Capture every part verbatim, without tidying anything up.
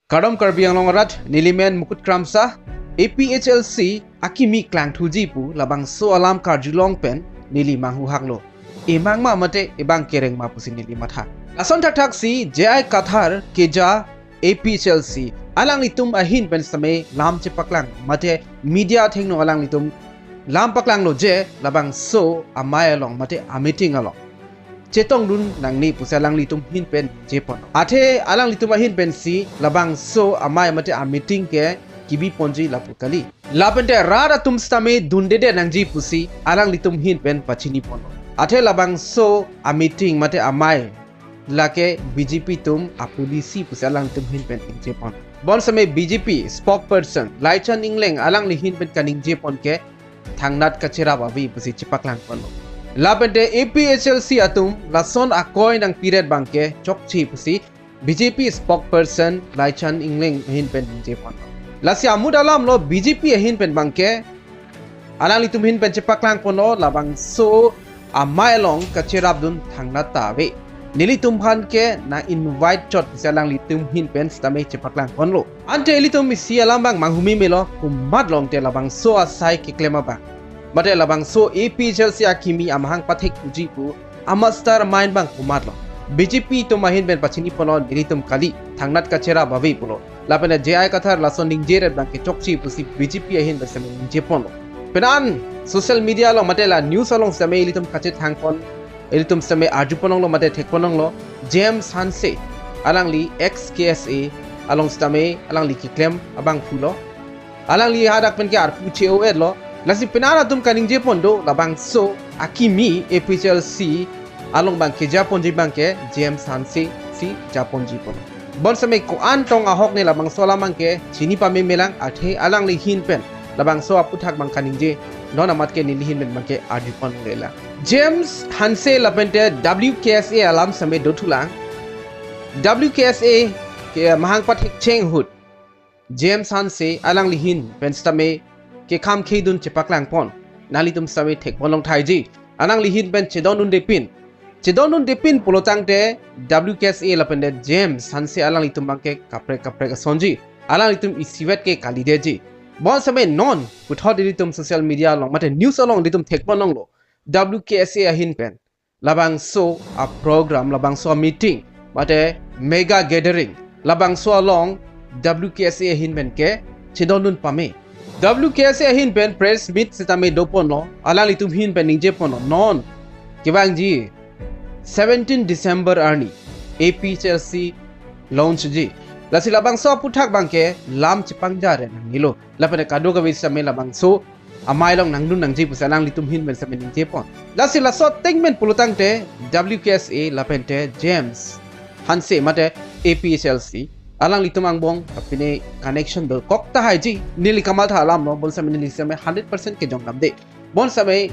Kardom Karbi Anglong arat, neli men Mukut Kramsa. A P H L C akimi klangthuji pu labangso alam karjulong pen neli manghuhaklo. Emang ma mate ebang kereng ma pusi neli matha. Lason thakthak si J I Kathar keja A P H L C alanglitum ahin pen sitame lam chepaklang mate media athengno alanglitum lam paklanglo je labangso amei along mate ameeting along chetongdun nangne pusi alanglitum ahin pen ningjeponlo. Athe alanglitum ahin pensi labangso amei mate ameeting ke kebiponji lapu kali. Lapente rat atum sitame dundedet nangji pusi alanglitum ahin pen pachiniponlo. Athe labangso ameeting mate amei lake B J P atum apolicy pusi alanglitum ahin pen ningjepon. Bonsitame B J P spokesperson Laichan Engleng alangli ahin pen kaningjepon ke thangnat kacherap ave pusi chepaklangponlo. Lapente A P H L C atum lason akoi nangpiret abangke chokche pusi B J P spokesperson Laichan Engleng ahin pen ningjeponlo. Lasi amut alamlo B J P ahin pen abangke alanglitum ahin pen chepaklangponlo labangso amei along kacherapdun thangnat ta ave. Nelitum aphan ke nang-invite chot pusi alanglitum ahin pen sitame chepaklangponlo. Ante ilitum isi alam abang manghumemelo, komat longte labangso asai keklem abang mate labangso A P H L C akimi amahang pathek puji pu amastermind abang komatlo. B J P atum ahin pen pachiniponlo nelitum kali, thangnat kacherap ave pulo. Lapente J I Kathar lason ningjeret abangke chokche pusi B J P ahin pen sitame ningjeponlo. Penang social media along mate la news along sitame ilitum kachethangpon, ilitum sitame arjuponlonglo mate thekponlonglo, James Hanse alangli ex K S A along sitame alangli keklem abang pulo. Alangli hadak pen ke arpu che-o-etlo. Lasi penang atum kaningjepon do labangso akimi A P H L C along abang kejaponji abangke James Hanse si japonjipon. Bonsitame ko-an tong ahok ne labangso alam abangke chini pamemelang, athe alangli ahin pen labangso aphuthak abang kaningje non amat ke neli ahin pen abangke arjuponlelang. James Hanse lapente W K S A alam sitame dothulang. W K S A ke mahang pathek cheng ahut James Hanse alangli ahin pen sitame kekham khedun chepaklangpon. Nanglitum sitame thekponlong thaiji. Alangli ahin pen chedondundepin. Chedondundepin pulotangte W K S A lapente James Hanse alanglitum abangke kaprek kaprek asonji. Alanglitum isivet ke kalidetji. Bonsitame non puthot ilitum social media along mate news along ilitum thekponlonglo. W K S A ahin pen labangso a-program, labangso a-meeting mate mega gathering, labangso along W K S A ahin pen ke chedondun pame. W K S A ahin pen press meet sitame doponlo, alanglitum ahin pen ningjeponlo, non kevangji seventeen December arni A P H L C launch ji. Lasi labangso aphuthak abangke lam chepangja re nangnelo. Lapente kadokave sitame labangso amei along nangdun nangji pusi alanglitum ahin pen sitame ningjepon. Lasi laso ateng pen pulotangte W K S A lapente James Hanse mate A P H L C alanglitum angbong kapine connection dokok tahaiji, neli kamatha alamlo, bonsitame neli sitame hundred percent kejongdamde. Bonsitame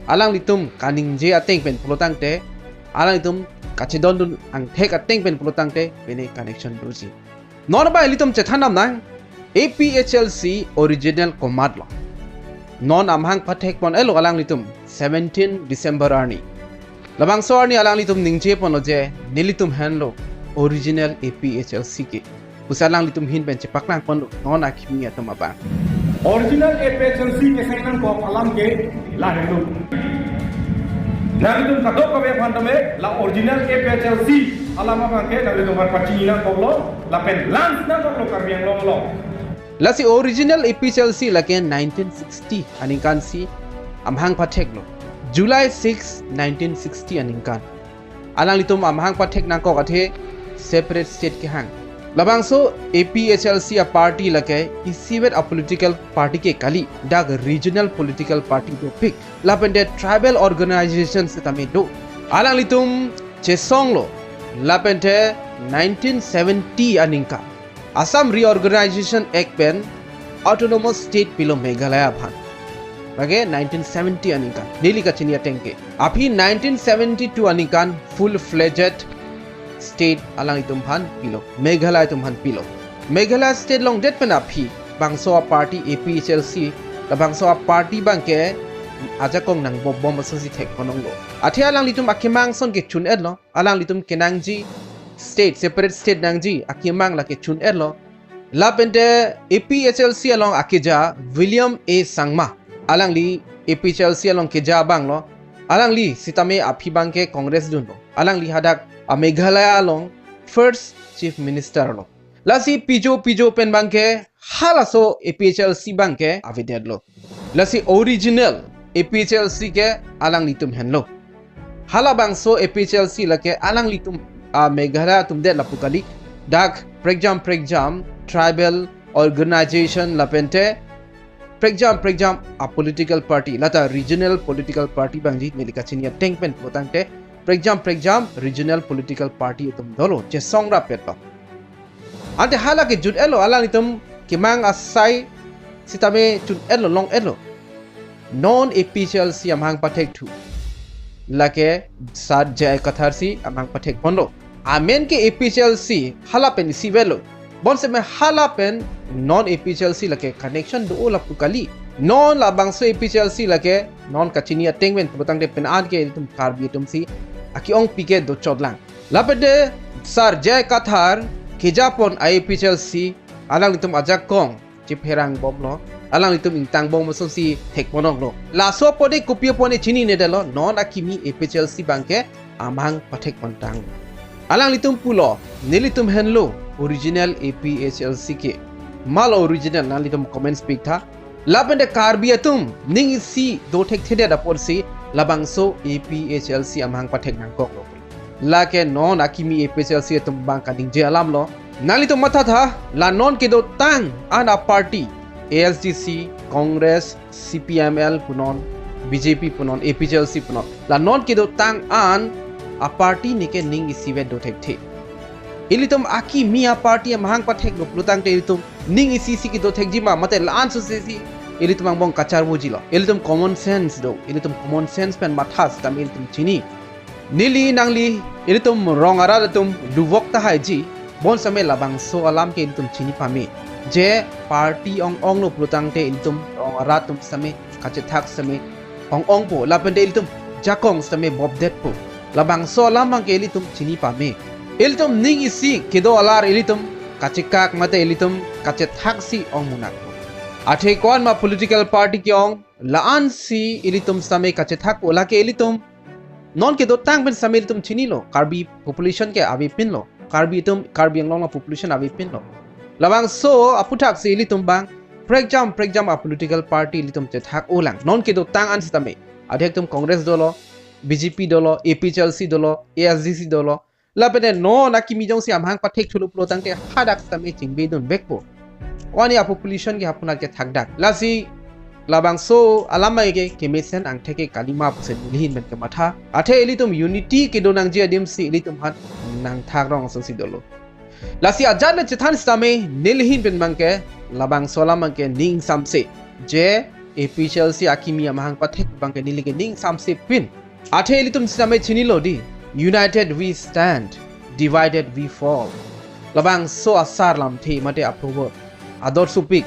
alanglitum kaningje ateng pen pulotangte, alanglitum kachedondun angthek ateng pen pulotangte pine connection doji. Non abang ilitum chethandamnang, A P H L C original komatlo. Non amahang pathekpon-etlo alanglitum seventeen December arni. Labangso arni alanglitum ningjeponlo je nelitum henlo original A P H L C ke pusi alanglitum ahin pen chepaklangponlo non akimi atum abang. Original A P H L C keseng nangkok alam ke lahelo. Nanglitum kadokave aphan tame la original A P H L C alam abangke nanglitum aphan pachini nangkoklo, lapen launch nangkoklo Karbi Anglong along. Lasi original A P H L C lake nineteen sixty aningkan si amahang patheklo. July six, nineteen sixty aningkan. Alanglitum amahang pathek nangkok athe separate state kehang. Labangso A P H L C a-party lake isivet a-political party ke kali, dak regional political party dopik. Lapente tribal organization sitame do. Alanglitum chesonglo. Lapente nineteen seventy aningkan Assam Reorganization Act pen Autonomous State pilo Meghalaya aphan. Lake nineteen seventy aningkan, neli kachini ateng ke. Aphi nineteen seventy-two aningkan full-fledged state alanglitum aphan pilo, Meghalaya atum aphan pilo. Meghalaya state longdet pen aphi bangso a-party A P H L C, labangso a-party abangke ajakong nangbobom asonsi thekponlonglo. Athe alanglitum akemang ason ke chun-etlo, alanglitum kenangji state, separate state nangji akemang lake chun-etlo. Lapente A P H L C along akeja William A Sangma. Alangli A P H L C along keja abang lo. Alangli sitame aphi abangke Congress dunlo. Alangli hadak a Meghalaya along first chief minister lo. Lasi pijo pijo pen abangke halaso A P H L C abangke avedetlo. Lasi original A P H L C ke alanglitum henlo. Halabangso A P H L C lake alanglitum a Meghalaya atum det lapu kali. Dak prekjam prekjam tribal organization lapente prekjam prekjam a political party, lata regional political party abangji neli kachini ateng pen pulotangte prekjam prekjam regional political party atum dolo, chesong rapet lo. Ante hala kejut-etlo, alanglitum kemang asai sitame jut-etlo, long-etlo. Non A P H L C amahang pathekthu lake Sar J I Kathar si amahang pathekponlo. Amen ke A P H L C hala pen isivetlo. Bonseme hala pen non A P H L C lake connection do lapu kali. Non labangso A P H L C lake non kachini ateng pen pulotangte pen an ke ilitum Karbi atum si ake-ongpi ke dochotlang. Lapente Sar J I Kathar kejapon A P H L C alanglitum ajakong chipherang bomlo, alanglitum ingtang bom asonsi thekponoklo. Laso apot ke kopi apot ne chininedetlo, non akimi A P H L C abangke amahang pathekpontang. Alanglitum pulo, nelitum henlo original A P H L C ke. Malo original, nanglitum comments piktha. Lapente Karbi atum ning isi dothekthedet apotsi labangso A P H L C amahang pathek nangkoklo. Lake non akimi A P H L C atum abang kaningje alamlo. Nanglitum mathatha, la non kedotang an a party, A S D C, Congress, C P M L punon, B J P punon, A P H L C punon. La non kedotang an a party neke ning isivet dothekthe. Ilitum akimi a party amahang patheklo pulotangte ilitum ning isi isi kedothekjima, mate la-an sose si ilitum angbong kacharvojilo. Ilitum common sense do, ilitum common sense pen matha sitame ilitum chini. Neli nangli ilitum rong arat atum luvok tahaiji, bonseme labangso alam ke ilitum chini pame. Je party ong-onglo pulotangte ilitum rong arat atum sitame kachethak sitame ong-ongpo, lapente ilitum jakong sitame bobdetpo. Labangso alam abangke ilitum chini pame. Ilitum ning isi kedo alar ilitum kachekak mate ilitum kachethak si ong munakpo. Athe ko-an ma political party ke-ong, la-an si ilitum sitame kachethakpo, lake ilitum non kedotang pen sitame ilitum chinilo, Karbi population ke avepinlo. Karbi atum, Karbi Anglong a population avepinlo. Labangso aputhaksi ilitum abang prekjam prekjam a political party ilitum chethak-olang. Non kedotang an sitame. Adhek atum Congress dolo, B J P dolo, A P H L C dolo, A S D C dolo. Lapente non akimi jongsi amahang pathekthulo pulotangte hadak sitame chingbedunvekpo. Ko-an a population ke hapunat ke thakdak. Lasi labangso alam abangke kemesen angthek ke kalima pusi neli ahin pen kematha. Athe ilitum unity kedonangji adimsi ilitum aphan nangthak rong asonsi dolo. Lasi ajat le chethan sitame neli ahin pen abangke labangso alam abangke ning samse. Je A P H L C akimi amahang pathek abangke neli ke ning samse pin. Athe ilitum sitame chinilo di, united we stand, divided we fall. Labangso asar lamthe mate a proverb ador supik.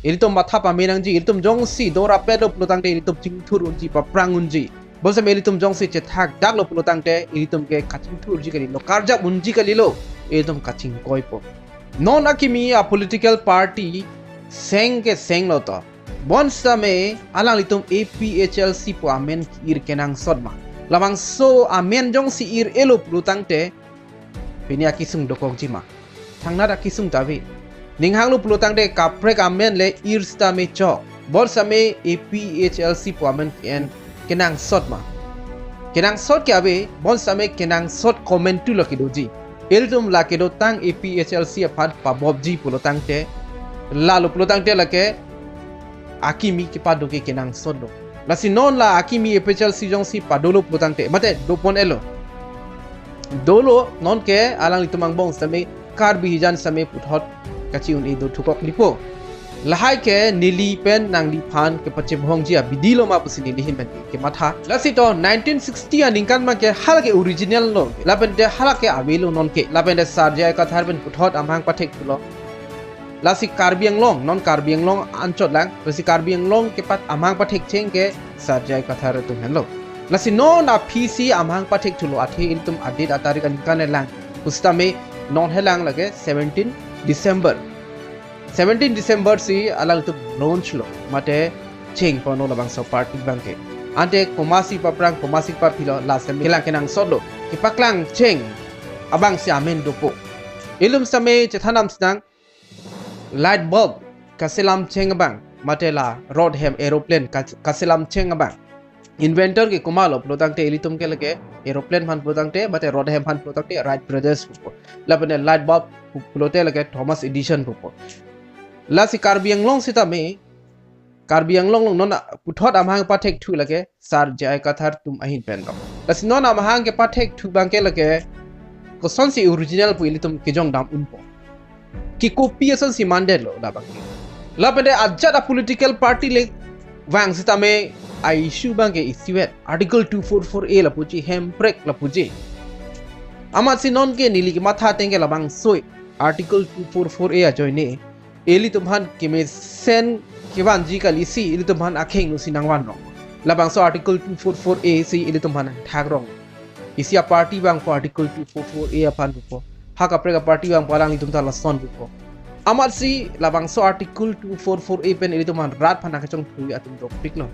Ilitum matha pame nangji, ilitum jongsi dorapetlo pulotangte ilitum chingthur unji, paprang unji. Bonseme ilitum jongsi chethakdaklo pulotangte ilitum ke kachingthurji kalilo, karjap unji kalilo, ilitum kachingkoipo. Non akimi a political party seng ke senglo to. Bonsitame alanglitum A P H L C pu amen ir kenangsot ma? Labangso amen jongsi ir-elo pulotangte pini akesung dokokji ma? Thangnat akesung ta ave. Ning hanglo pulotangte kaprek amen le ir sitame chok. Bonsitame A P H L C pu amen ke-en kenangsot ma? Kenangsot ke ave, bonsitame kenangsot komantu lo kedoji. Ilitum la kedotang A P H L C aphan pabobji pulotangte, lalo pulotangte lake akimi kepado ke kenangsot lo. Lasi non la akimi A P H L C jongsi padolo pulotangte, mate dopon-elo. Dolo, nonke alanglitum angbong sitame Karbi hijan sitame puthot kachi-un-e dothukok lipo. Lahai ke neli pen nangliphan kepachebohongji abidi lo ma pusi neli ahin pen kematha. Lasi to nineteen sixty aningkan abangke hala ke original lo. Lapente hala ke avelo nonke. Lapente Sar J I Kathar pen puthot amahang pathekthulo. Lasi Karbi Anglong, non Karbi Anglong anchot lang. Lasi Karbi Anglong kepat amahang pathekcheng ke Sar J I Kathar atum henlo. Lasi non aphisi amahang pathekthulo, athe ilitum adate atarik aningkan elang. Pusitame non helang lake seventeen December. seventeen December si alangtum launch lo, mate cheng ponlo labangso party abangke. Ante komatsi paprang, komatsi paphilo, la seme kelang kenangsot lo. Kepaklang cheng abang si amen dopo. Ilitum seme chethan damsinang, light bulb kaselam cheng abang, mate la rod hem aeroplane kas-, kaselam cheng abang inventor ke komatlo pulotangte, ilitum ke lake aeroplane aphan pulotangte, mate rod hem aphan pulotangte Wright Brothers pupo. Lapen light bulb pu-, pulote lake Thomas Edison pupo. Lasi Karbi Anglong sitame, Karbi Anglong along non puthot amahang pathekthu lake Sir J I Kathar atum ahin pen lo. Lasi non amahang kepathekthu abangke lake kosonsi original pu ilitum kejong dam unpo. Ke copy asonsi mandetlo labangke. Lapen ajat a political party le vang sitame a-issue abangke isivet Article two four four A lapuji, Hemprek lapuji. Amatsi nonke neli kematha ateng ke labangso Article two four four A ajoine ilitum aphan kemesen kevanji kalisi ilitum aphan akheng nu si nangvan rong. Labangso Article two four four A si ilitum aphan thak rong. Isi a-party vangpo Article two four four A aphan pupo. Ha kaprek a-party vangpo alanglitum ta lason pupo. Amatsi labangso Article two four four A pen ilitum aphan rat aphan nangkachongthui atum dopiklo.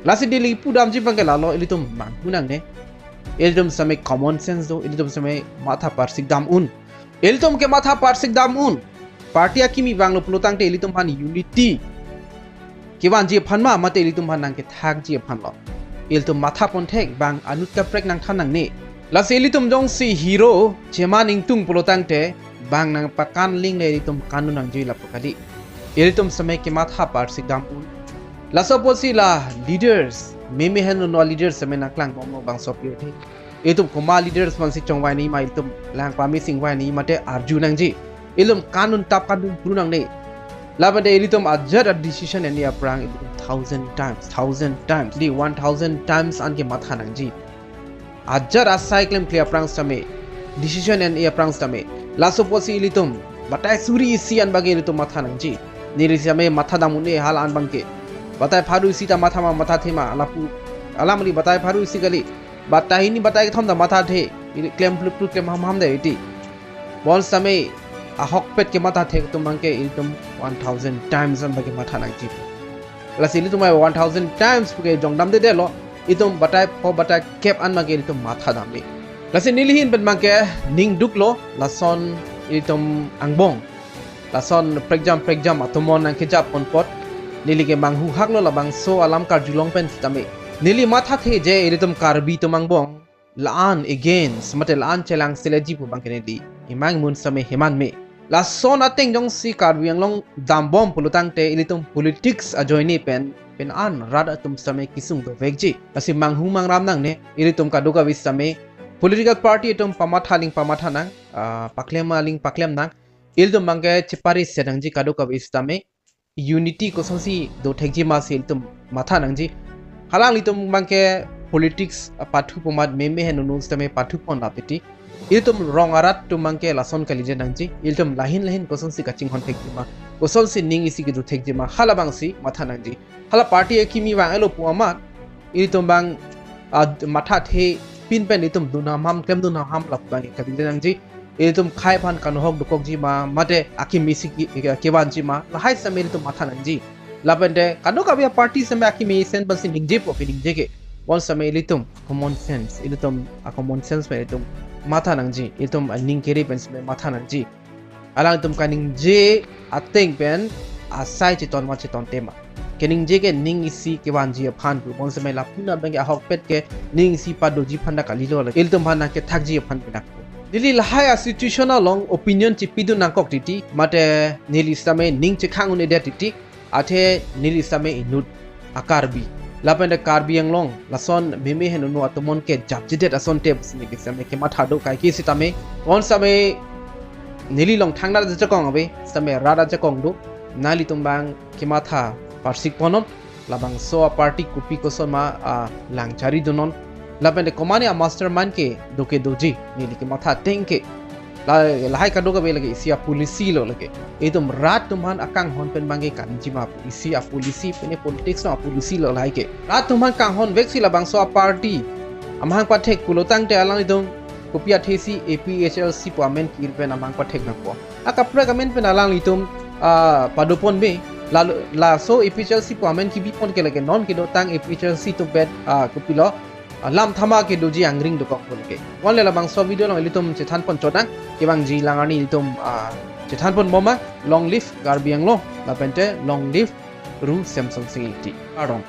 Lasi neli pudamji abangke lalo, ilitum manghu nangne. Ilitum seme common sense do, ilitum seme matha parsik dam un. Ilitum kematha parsik dam un. Party akimi vanglo pulotangte ilitum aphan unity kevanji aphan ma, mate ilitum aphan nangkethakji aphan lo. Ilitum matha pon thek, bang anut kaprek nangthan nangne. Lasi ilitum jongsi hero cheman ingtung pulotangte bang nangpakan ling le ilitum kanun nangji lapu kali. Ilitum seme kematha parsik dam un. Laso apotsi la leaders, meme heno no leaders seme nangklangbomlo bangso apirthe. Ilitum komat leaders aphansi chongvai nangji ma, ilitum lang pamesing vai nangji mate arju nangji. Ilitum kanun tap kanun pru nangne. Lapen ilitum ajat a-decision en aphrang ilitum thousand times, thousand times, di one thousand times an kematha nangji. Ajat asai klemkle aphrang sitame, decision en aphrang sitame, laso apotsi ilitum batai suri isi an abangke ilitum matha nangji. Neli sitame matha dam un-e hala an abangke. Batai pharo isi ta matha ma, mathathe ma, lapu alam li batai pharo isi kali. Batai hini batai kethom ta mathathe, ili klem pluplu klem hamham de iti. Bonsitame ahokpet kemathathe atum abangke ilitum one thousand times an abangke matha nangji. Lasi ilitum ai one thousand times puke jong damdedetlo, itum batai pho batai kep an abangke ilitum matha damde. Lasi neli ahin pen abangke ning duklo, lason ilitum angbong, lason prekjam prekjam atomon nangkejap pon apot neli ke manghuhaklo labangso alam karjulong pen sitame. Neli mathathe je ilitum Karbi atum angbong la-an against mate la-an chelang seleji pu abangke neli imang mun sitame heman me. Lason ateng jongsi Karbi Anglong dambom pulotangte ilitum politics ajoine pen, pen an rat atum sitame kesung dovekji. Lasi manghu mangram nangne, ilitum kadokave sitame political party atum pamatha aling pamatha nang, ah, paklem aling paklem nang. Ilitum abangke chepari se nangji kadokave sitame, unity kosonsi do thekji ma si ilitum matha nangji. Hala ilitum abangke politics, ah, pathu pu amat meme heno no sitame pathu pon lap iti. Ilitum rong arat atum abangke lason kalidet nangji. Ilitum lahin lahin kosonsi kachinghon thekji ma, kosonsi ning isi kedo thekji ma, halabangsi matha nangji. Hala party akimi vang-elo pu amat ilitum abang, ah, mathathe pin pen ilitum dun hamham, klemdun hamham lapu abangke kalidet nangji. Ilitum khei aphan kanohok dokokji ma, mate akimi isi ke-, ke-, kevanji ma, lahai sitame ilitum matha nangji. Lapente kadokave a-party sitame akimi isen pensi ningjepo, piningje ke. Bonsitame ilitum common sense, ilitum a-common sense pen ilitum matha nangji, ilitum aning kere pen sitame matha nangji. Alangtum kaningje ateng pen asai cheton ma cheton tema. Keningje ke ning isi kevanji aphan pu, bonsitame lapu-an abangke ahokpet ke ning isi padoji aphan ta kalilo, ilitum aphan nangkethakji aphan pinakpo. Neli lahai a-situation along opinion chepidun nangkok titi, mate neli sitame ning chekhang un-edet titi, athe neli sitame inut a-Karbi. Lapente Karbi Anglong lason meme heno no atomon kejapjedet asonte pusi neli sitame kematha do, kaike sitame, bonsitame neli along thangnat ajakong ave, sitame rat ajakong do, nanglitum abang kematha parsik ponnon, labangso a-party kopi koson ma, ah, lang chari dunnon. Lapente komatne a-mastermind kedo ke doji, neli kematha ateng ke. La, lahai kadokave lake isi a-policy lo lake. Itum rat atum aphan akanghon pen abangke kaningje ma, isi a-policy pen e politics along a-policy lo lahai ke. Rat atum aphan kanghon veksi labangso a-party amahang pathek pulotangte alanglitum kopi athesi A P H L C pu amen kir pen amahang pathek nangpo. Akaprek amen pen alanglitum, ah, padopon be, lalo, laso A P H L C pu amen kebipon ke lake non kedotang A P H L C atum pen, ah, kopilo, ah, lam thama kedoji angring dokok pu lake. Onle labangso video along ilitum chethanpon chodang, kevangji alang arni ilitum, ah, chethanpon bom ma, long live Karbi Anglong, lapente long live Ru Semsonsing Ingti. Kardom.